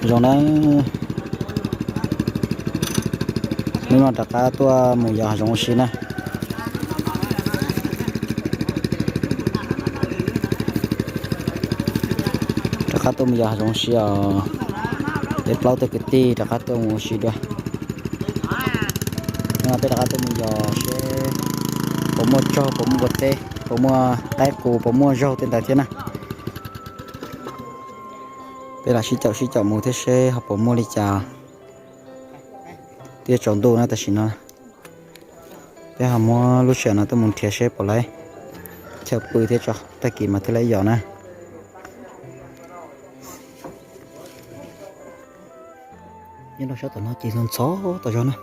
Zoo na, hnub no rov qab tuaj mus yos hav zoov ua si na. Rov qab tuaj mus yos hav zoov ua si os. Peb plaub tug kwv tij rov qab tuaj mus ua si dua. Hnub no peb rov qab tuaj mus yos seb puas muaj tsaug, puas muaj npua teb, puas muaj qaib qus, puas muaj zaug tej ntawd thiab na. Peb lam sib caum sib caum mus thiab seb ho puas muaj li cas. Twb tsaus ntuj na tam sim no. Peb ho muab lub sij hawm no tuaj mus nrhiav seb puas laib chaw pw thiab tso, tag kis mas thiaj li yos na. Nyob rau sab tom no ces ntxhov ntxhov tas zog na.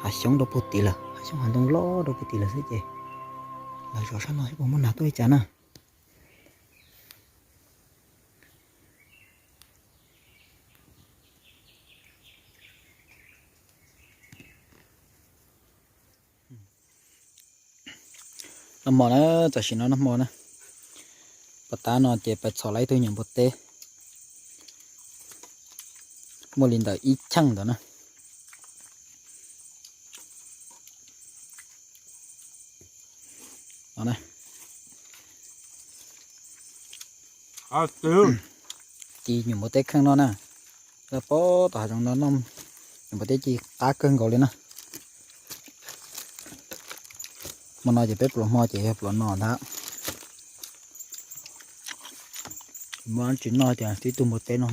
Hav xyoob rau puag tid lawm, hav xyoob hav ntoo loj rau puag tid lawm xwb ces los zov sab no seb puas muaj nas tuaj li cas na. Noj hmo na, tam sim no noj hmo na. Pos tab no ces pais txhom lawm ib tug nyuam npua teb, muaj li ntawm ib cheej ntawd na. Ci nyuam npua teb kheej no na. Lawv pab tom hav zoov no noj nyuam npua teb ci qab kawg nkaus li na. Hmo no ces peb pluas hmo ces yog pluas no ntag. Muaj tsis noj ces tib tug npua teb no.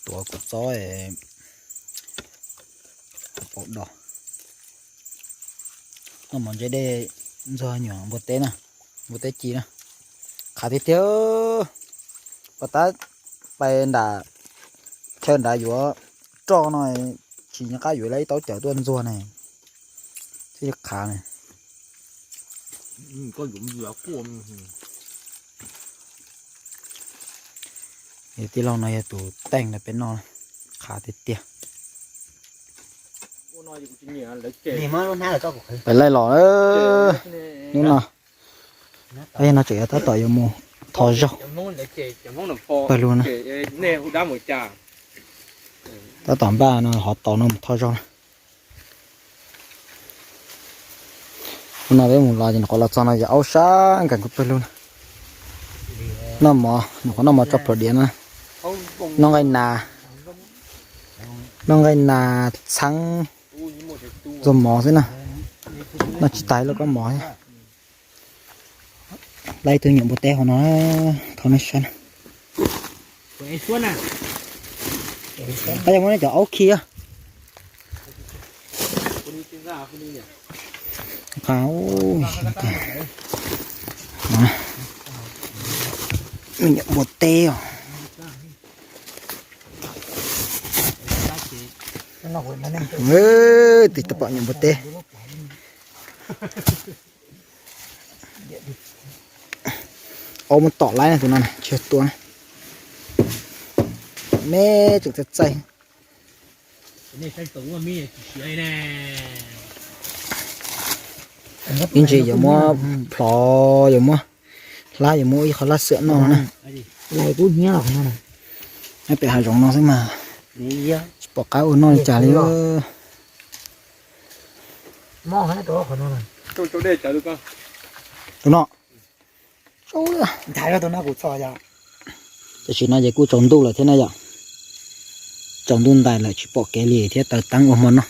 Tuav kua txob paum dos. Noj mov ntse dej ntxuag nyuam npua teb na, npua teb ci na. Qhav tiag tiag. Pos tab pais nram chaw nrad yuav roj no, tsis nco qab yuav ib taub cawv tuaj ntxuag ne, thiaj li qhav ne. Tij laug no yog tus teej no peb noj, qhav tiag tiag. Peb laij los, hnub no, no tseem yuav tab tom yuav mus tho zaug pawg lug na. Tab tom npaj no hov tau no mus tho zaug na. Hnub no peb mus los ces nyuam qhuav los txog no yog aub sab nkees kuv pawg lug na. Noj mov, nyuam qhuav noj mov tso plhuav diav na. Noj nqaij nas, noj nqaij nas txheeb ntxuag mov xwb na. Noj tsis tas ib lub kab mov thiab. Laij ib tug nyuam npua teb hauv no, thov nej saib na. Qab yog muab nej cov aub khi. Qab, me nyuam npua teb os. Tig tau pom nyuam npua teb. Aub muab tom laib na tus no tsis yog tua na. Me tseem txaij txaij. Ib ntsis yuav muab plhov, yuav muab hlab, yuav muab ib qho laj xwm noj no na. Pem hav zoov no xwb mas tsis pom qab ua noj li cas li. Tus no, tam sim no ces kuj tsaus ntuj lawm thiab na yom. Tsaus ntuj ntais lawm tsis pom kev li thiab taws teeb ua hmo noj.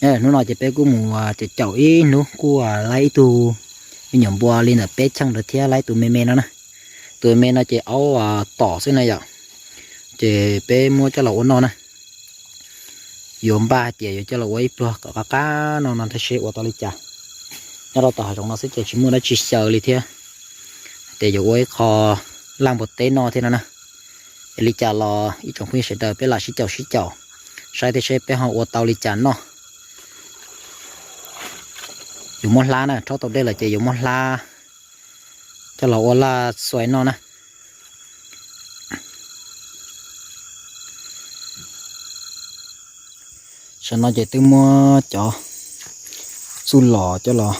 Hnub no ces peb kuj mus caum caum ib hnub kuj laib ib tug me nyuam npua li ntawm peb cheej ntawd thiab laib tus me me no na. Tus me me no ces aub tom xwb na yom. Ces peb muab coj los ua noj na. Yuav npaj hais tias yuav coj los ua ib pluag kom qab qab no no thiaj seb ua tau li cas. Nyob rau tom hav zoov no xwb ces tsis muaj dab tsi xyaw li thiab. Ces yuav ua ib qho laj npua teb noj thiab no na. Es li cas los ib tsoom phooj ywg sawv daws peb lam sib caum sib caum saib thiab seb peb ho ua tau li cas noj. Yuav muab hlab na, rhaub tau dej lawm ces yuav muab hlab coj los ua laj xuas noj na. Tam sim no ces twb muab cov txuj lom coj los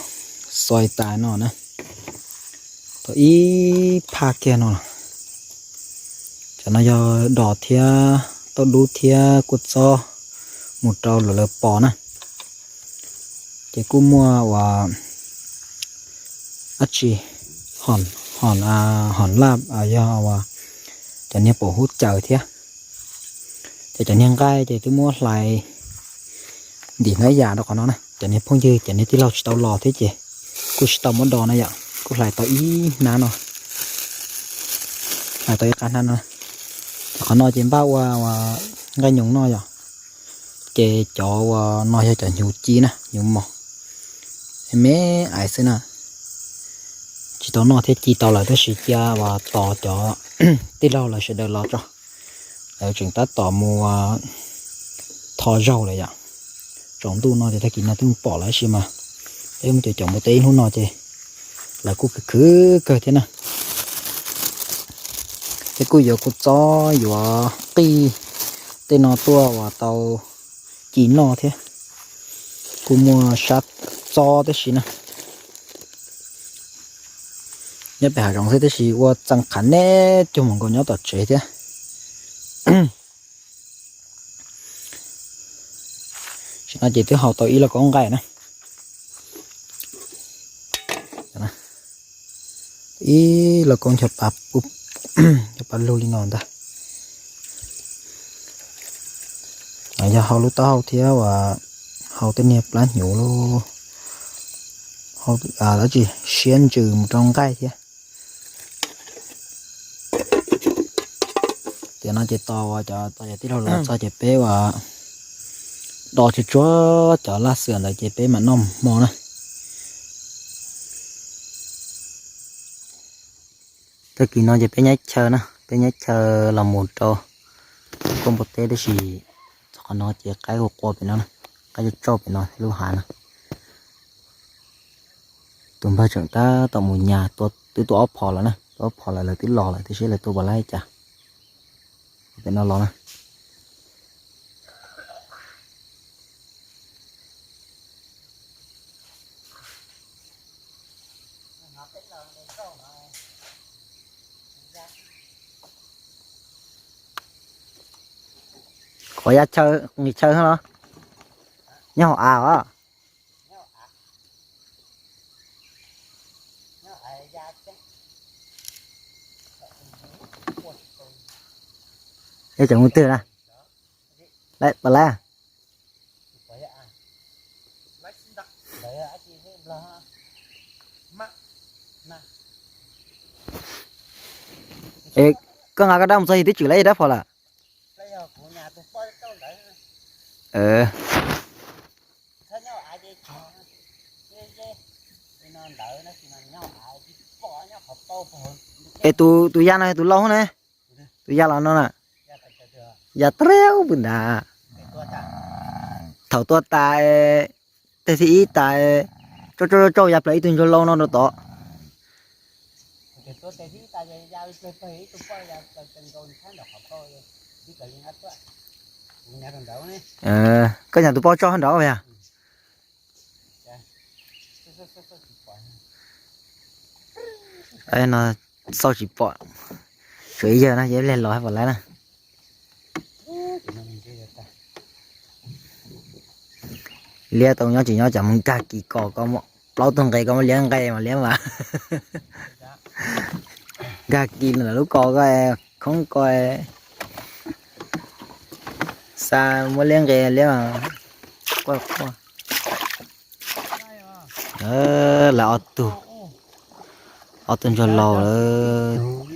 Txo ib tas no na, tau ib phaj kiag no. Cov no yog dos thiab tauj dub thiab kua txob mus rau lawv pos na. Ces kuj muaj uas dab tsi, hom, hom laj, yog uas cov niag paum hub caws thiab. Ces cov niag nqaij ces twb muab hlais ntim ntau yam rau qhov no na. Cov niag phooj ywg, cov niag tij laug tsis tau los thiab ces kuj tsis tau muab do na yom, kuj hlais tau ib hnab no, hlais tau ib qab hnab no. Ces qhov no ces npaj ua nqaij nyoos noj yom. Ces cov uas no yog cov hnyuv ci na, hnyuv mos me me xwb na. Tsis tau noj thiab, ci tau lawm tab sis cia uas tos cov tij laug lawv sawv daws los tso. Lawv tseem tab tom mus tho zaug lawm yom. Tsaus ntuj no ces tag kis no twb mus pom lawm tab sis mas peb mus caum caum npua teb ib hnub no ces lawv kuj khwv khwv kawg thiab na. Peb kuj yuav kua txob yuav qij tej no tuaj uas tau ci noj thiab. Kuj muaj sab txob tib si na. Nyob pem hav zoov xwb tab sis ua txee qhav neb cuag mus nkaus nyob tom tsev thiab. Tam sim no ces twb hau tau ib lauj kaub nqaij na. Ib lauj kaub ncho pa lug li no ntag. Yog hau lub taub hau thiab uas hau tej niag plab hnyuv lub, dab tsi, siab ntsws mus rau nqaij thiab. Tiam no ces tos uas cov, tos cov tij laug los txog ces peb uas do tsuag tsuag cov laj xwm ntawd ces peb mam noj hmo na. Tag kis no ces peb nyob chaw na, peb nyob chaw los mus rau koj npua teb tab sis txog qhov no ces qaib ua qua pem no, qaib coj tsauj pem no lub hav no. Tus npawg tseem tab tom mus nyas, twb tua ob phom lawm na, tua ob phom lawm lawv twb los lawm, twb seb lawv tua puas laib cas. Pem no los na. Qhov ya chaw, nqis chaw los? Nyob hauv av os. Yog cov mus twg na? Puas laib? Koj nqa koj dab mus txog yog twb tswm laib yog dab phom lawm? Es tus, tus ya no yog tus laug ne? Tus ya los no na? Ya rau pw nrad. Thaum tua tas, teg thib ib tas, tsauj tsauj tsauj ya plaws ib tug ntsuag laus no rau tod. Koj nyam tus poj tsoj nrad yog? No xauj tsis pom, tshuav ib yawg na, yog ib pliag los puas laib na. Liab tau nyob tsis nyob, tsam mus nkag kis kos, koj muab plaub tug nqe, koj muab liab nqe mas liab mas nkag kis lub kos koj, khoob koj, xa muab liab nqe liab mas quaj quaj. Lawv ob tug, ob tug ntsuag laus lawm.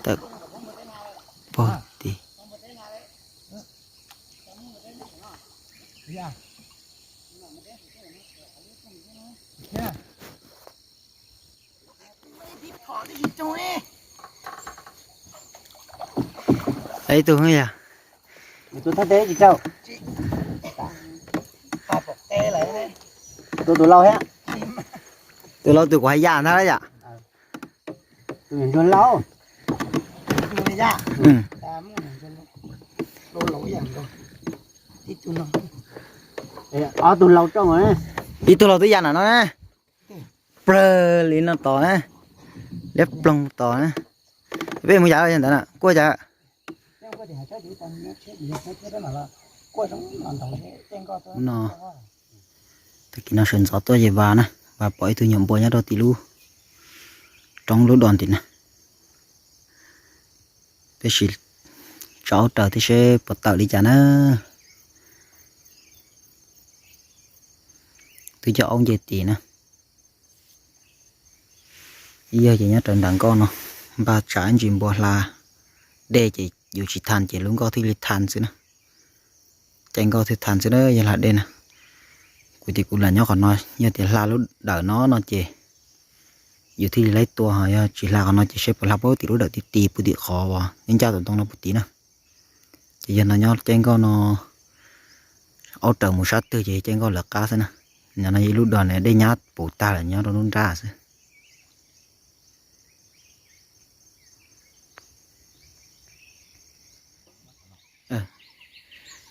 Tawm pog ti. Ib tug yog? Tus thaj teb tsis tsaug. Tus, tus laus thiab. Tus laus tus kuv hais yam ntag yom. Tus ntsuag laus. Ob tug laus tsooj. Ib tug laus twb ya na no na. Plawg li no tos na. Liab ploog tos na. Peb mus yav ntawd na, kuaj cas. No, tag kis no sawv ntxov tuaj ces vas na, vas pom ib tug nyuam npua nyob rau tim lub roob lub dos tim na. Peb sim tso aub raws thiab seb puas tawm li cas na. Twb cov aub nce tis na. Ib yawg ces nyob raws nram nkoj no, npaj tsam ntsis npua hla dej ces yus tsis tha ces lub nkoj thiaj li tha xwb na. Caij nkoj thiaj tha xwb na, yog hla dej na. Kuv ces kuv lam nyob qhov no, yog tias hla lub dawm no no ces yus thiaj li laib tua, yog tsis hla qhov no ces seb puas hla puag tim lub dawm ti ti puag tim qhov uas ncaj tus ntoo no puag tid na. Ces yog no nyob caij nkoj no, aub raws mus sab twg ces caij nkoj lawv qab xwb na. No no ib lub dos dej nyab puv tag lawm nyob rau lub nrab xwb.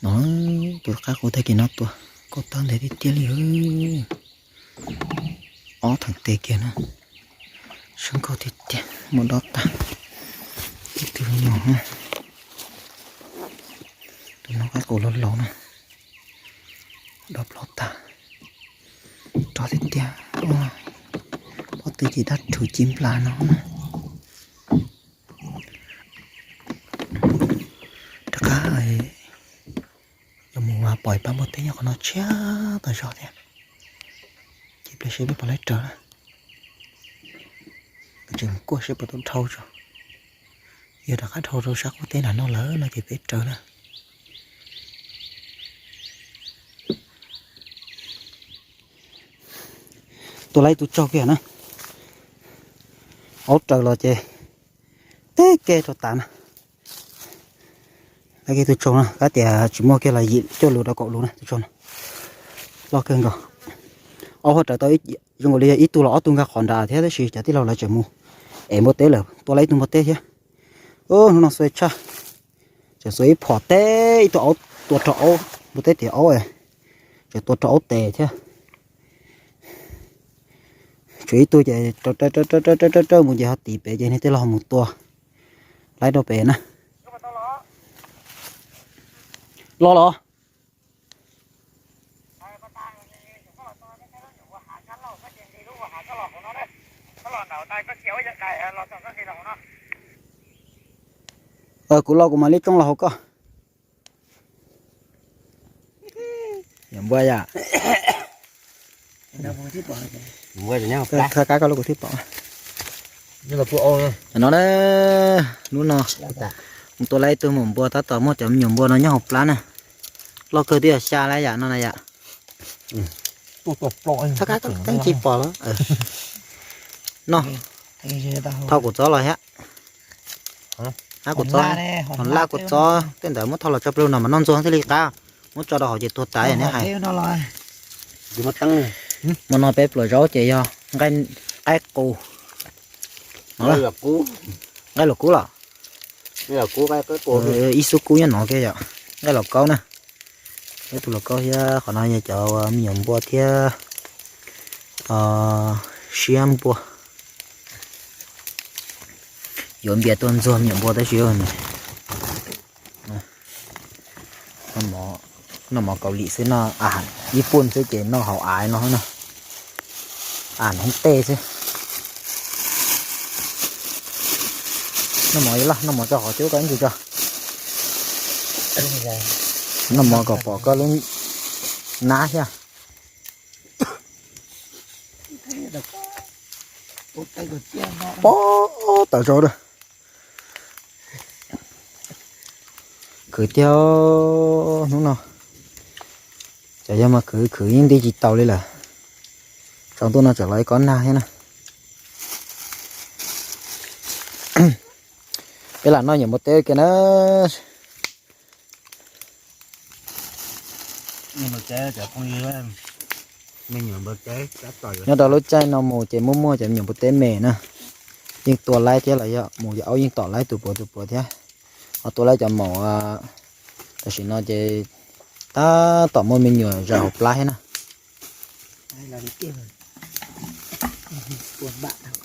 No, tus qab qus tag kis no tua, nkauj tag ntev tiag tiag li. Ob theem tes kiag na, sab nkauj tiag tiag, muaj dob tag. Ib tug no, tus no qab qus laus laus na, dob plaub tag, rog tiag tiag. Pob tw ces dab rhuv ci nplas no na. Rov qab los mus pom ib pab npua teb nyob qhov no tshiab tas zog thiab. Ces pliag seb peb puas laib raws na. Tseem kuaj seb puas tau dhau tso. Yog rov qab dhau rau sab qub teb nram no lawm no ces peb raws na. Tua laib tus tsaug kiag na. Aub raws los ces teb ke rau tas na. Laib kiag tus tsaug no, kab tias tsis muaj kiag los yim cuaj lus rau kaum lus na tus tsaug no. Loj kawg nkaus. Aub ho raws tau zoo nkaus li yog ib tug los ob tug nkag qhov nrad thiab tab sis cov tij laug lawv tseem mus ev npua teb lawm, tua laib ib tug npua teb thiab. Hnub no xuav tshaj, tseem xuav ib phom teb ib tug aub tua rau aub, npua teb tias aub, tseem tua rau aub tes thiab. Tshuav ib tug ces raws raws raws mus ces ho tiv pem ces niag tij laug mus tua laib rau pem na. Los los. Kuv los kuv mam li tsoo los hauv koj. Nyuam npua yom. Koj kab koj lub kuv thiaj pom. No na, hnub no mus tua laib ib tug maum npua tab tom muaj cov me nyuam npua no nyob hauv plab na. Loj kawg twb yog xya lab yam no na yom. Thaj kab koj teeb tsis pom los. No, thauj kuv txob los thiab. Lab kuv txob, lab kuv txob tej ntawd muab thauj los tso plag no mas noj ntxuag thiaj li qab. Muab tso rau hauv ces tuag tas neb hais. Hmo no peb pluas zaub ces yog nqaij qus. Nqaij luam kub los? Ib xub kub nyob no kiag yom. Nqaij luam kaub na. Ib tug luam kaub thiab qhov no yog cov me nyuam npua thiab siab npua. Yuav npias tuaj ntxuag me nyuam npua tab sis noj mov Kaus Lim xwb, noj a ib puj xwb ces noj hauv av no na. A hoob tej xwb. Noj mov ib laj, noj mov tso qhov cub ko ib ntsis tso. Noj mov kom pom koj lub nab thiab. Pob tawm zog lawm. Khwv tiag hnub no. Cov yog mas khwv khwv yeej nti tsis taus li lawm. Tsaus ntuj no tseem los ib kob nag thiab na. Peb lam noj nyuam npua teb kiag na. Nyob rau lub caij no mus ces muaj muaj cov me nyuam npua teb me na. Yeej tua laib thiab los yog mus yog aub yeej tom laib tus puav tus puav thiab. Ho tua laib cov maum tam sim no ces tab tom muaj me nyuam zaum hauv plab thiab na. Los li tiag, ua npam tau.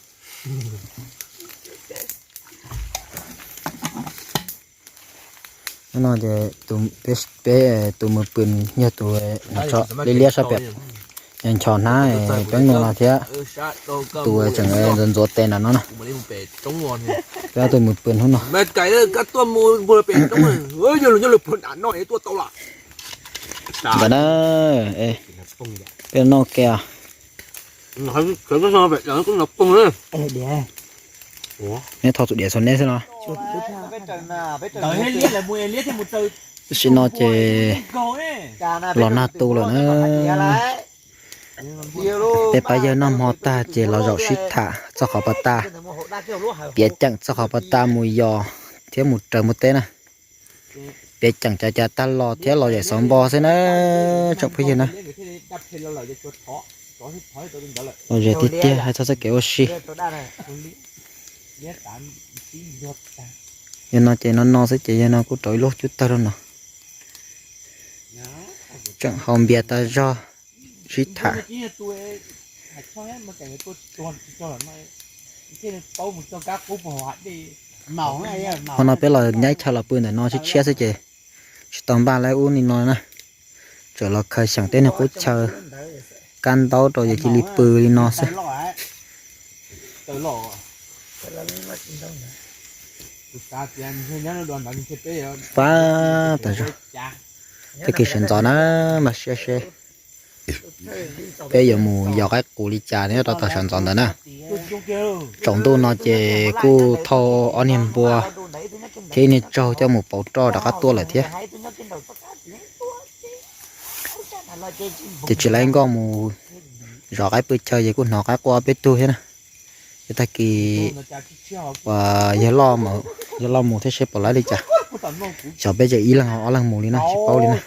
Hnub no ces peb tus mus pw yog tus liab liab sab pem, nchos hnab peb mus no thiab. Tus tseem ntxuav ntxuav tes nram no na, peb ob tug mus pw hnub no. Ntawm na, peb noj ke os. Neb thauj tus diav txhua neb xwb los? Tam sim no ces los nag tu lawm na. Tej pab yawg noj hmo tag ces los zaum sib tham txoj qhov pas tag, piav ceem txoj qhov pas tag mus yos thiab mus raws mus teb na. Piav ceem cov cas tag los thiab los zem xauv npo xwb na, tsoom phooj ywg na. Los zem tiag tiag hais txog txoj kev ua si. Yog no ces no no xwb ces yog no kuj rau ib lub cub tawg rau no. Tseem haus npias tas zog sib tham. Hmo no peb los nyaib chaw los pw ntawm no tshiab tshiab xwb ces tsis tau npaj lawv ub li no na. Tseem los khaws xyeem tej niag qub chaw kab ntaub rau yog cia li pw li no xwb. Pab tas zog. Tag kis sawv ntxov na, mas siab seb peb yuav mus yos qaib qus li cas nyob rau tom sawv ntxov ntawd na. Tsaus ntuj no ces kuj thauj ob niag npua thiab ib niag tsaug coj mus pauv roj rov qab tuaj lawm thiab. Ces tsis lab nkoj mus zov qaib pw chaw ces kuj hnov qaib quaj peb tug thiab na. Ces tag kis uas yawg loj mus thiab seb puas laib li cas. Xyov peb tseem ib leeg ob leeg mus li na tsis paub li na.